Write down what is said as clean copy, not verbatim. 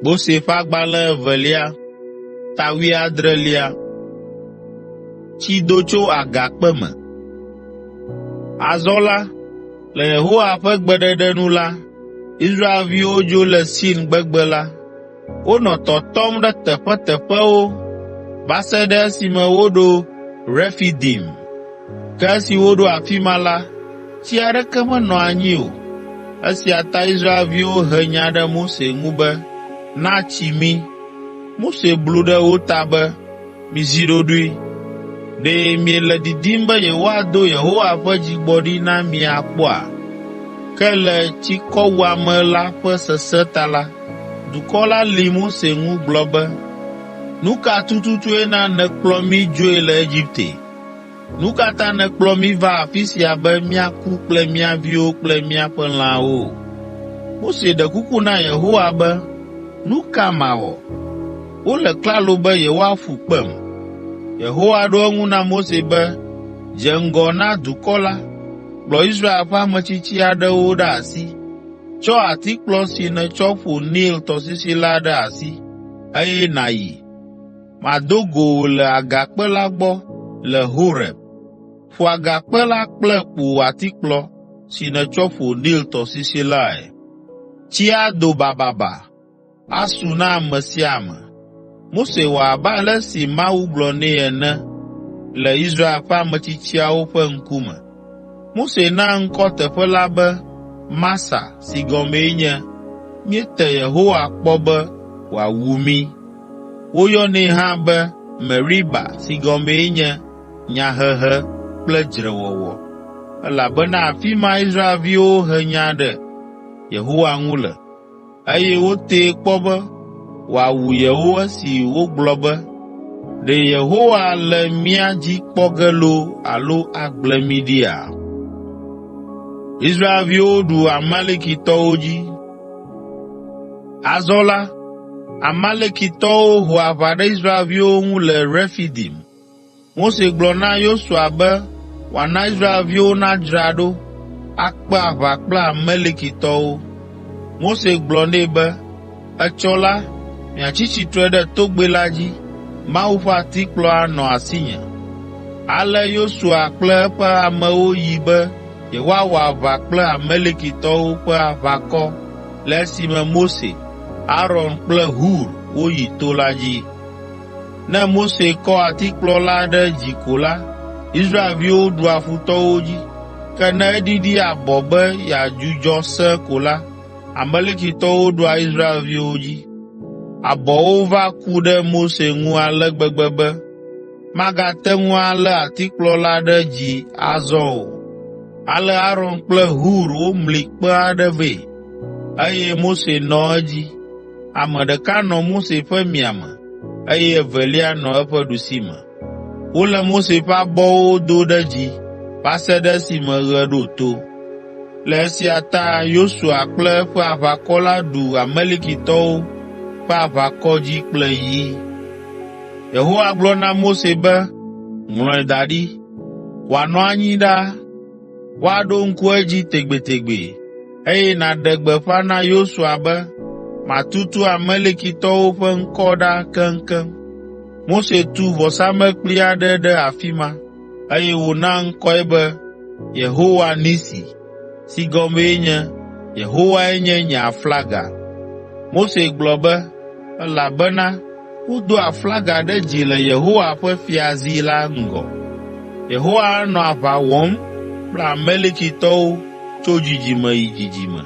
Mose ƒe Agbalẽ Evelia, ta wuiadrelia. Tsi do tso agakpe me. Azɔ la, le Yehowa ƒe gbeɖeɖe nu la, Israelviwo dzo le Sin gbegbe la. Wonɔ tɔtɔm ɖe teƒeteƒewo va se ɖe esime woɖo Refidim. Ke esi woɖo afi ma la, tsi aɖeke menɔ anyi o. Esia ta Israelviwo he nya ɖe Mose ŋu be, “Na tsi mí!” Mose blu ɖe wo ta be, “Mizi ɖoɖoe! Ɖe miele didim be yewoado Yehowa ƒe dzigbɔɖi na mi akpɔa?” Ke le tsikɔwuame la ƒe sesẽ ta la, dukɔ la lĩ Mose ŋu gblɔ be, “Nu ka tututue na nèkplɔ mí dzoe le Egipte? Nu ka ta nèkplɔ mí va afi sia be míaku kple mía viwo kple míaƒe lãwo?” Mose ɖe kuku na Yehowa be, “Nu ka mawɔ? Wole klalo be yewoaƒu kpem.” Yehowa ɖo eŋu na Mose be, “Dze ŋgɔ na dukɔ la, kplɔ Israel ƒe ametsitsi aɖewo ɖe asi. Tsɔ atikplɔ si nètsɔ ƒo Nil tɔsisi la ɖe asi, eye nàyi. Mado go wò le agakpe la gbɔ le Horeb. Ƒo agakpe la kple wò atikplɔ si nètsɔ ƒo Nil tɔsisi lae. Tsi ado bababa, asu na ame sia ame.” Mose wɔ abe ale si Mawu gblɔ nɛ ene le Israel ƒe ametsitsiawo ƒe ŋkume. Mose na ŋkɔ teƒe la be Masa si gɔmee nye, “Míete Yehowa kpɔ be wòawu mí.” Woyɔnɛ hã be Meriba si gɔmee nye “Nyahehe kple dzrewɔwɔ,” elabena afi ma Israelviwo he nya ɖe Yehowa ŋu le, eye wotee kpɔ be wòawu yewo esi wogblɔ be, “Ɖe Yehowa le mía dzi kpɔ ge loo alo agblẽ mí ɖia?” Israelviwo ɖu Amalekitɔwo dzi. Azɔ la, Amalekitɔwo ho aʋa ɖe Israelviwo ŋu le Refidim. Mose gblɔ na Yosua be wòana Israelviwo nadzra ɖo, akpe aʋa kple Amalekitɔwo. Mose gblɔ nɛ be, “Etsɔ la, miatsi tsitre ɖe togbɛ la dzi, Mawu ƒe atikplɔ anɔ asinye.” Ale Yosua kple eƒe amewo yi be yewoawɔ aʋa kple Amalekitɔwo ƒe aʋakɔ le esime Mose, Aron kple Hur woyi to la dzi. Ne Mose kɔ atikplɔ la ɖe dzi ko la, Israelviwo ɖua futɔwo dzi, ke ne eɖiɖi abɔ be yeadzudzɔ sẽe ko la, Amalekitɔwo ɖua Israelviwo dzi. Abɔwo va ku ɖe Mose ŋu ale gbegbe be magate ŋu alé atikplɔ la ɖe dzi azɔ o. Ale Aron kple Hur womli kpe aɖe vɛ, eye Mose nɔ edzi. Ame ɖeka nɔ Mose ƒe miame, eye evelia nɔ eƒe ɖusime. Wolé Mose ƒe abɔwo do ɖe dzi va se ɖe esime ɣe ɖo to. Le esia ta Yosua kple eƒe aʋakɔ la ɖu Amalekitɔwo ƒe aʋakɔ dzi kple yi. Yehowa gblɔ na Mose be, “Ŋlɔe da ɖi, wòanɔ anyi ɖaa, woaɖo ŋku edzi tegbetegbe, eye nàɖe gbeƒã na Yosua be matutu Amalekitɔwo ƒe ŋkɔ ɖa keŋkeŋ.” Mose tu vɔsamlekpui aɖe ɖe afi ma, eye wòna ŋkɔe be Yehowa Nisi, si gɔmee nye “Yehowae nye nye aflaga.” Mose gblɔ be, “Elabena wodo aflaga ɖe dzi le Yehowa ƒe fiazi la ŋgɔ.” Yehowa anɔ aʋa wɔm kple Amalekitɔwo tso dzidzime yi dzidzime.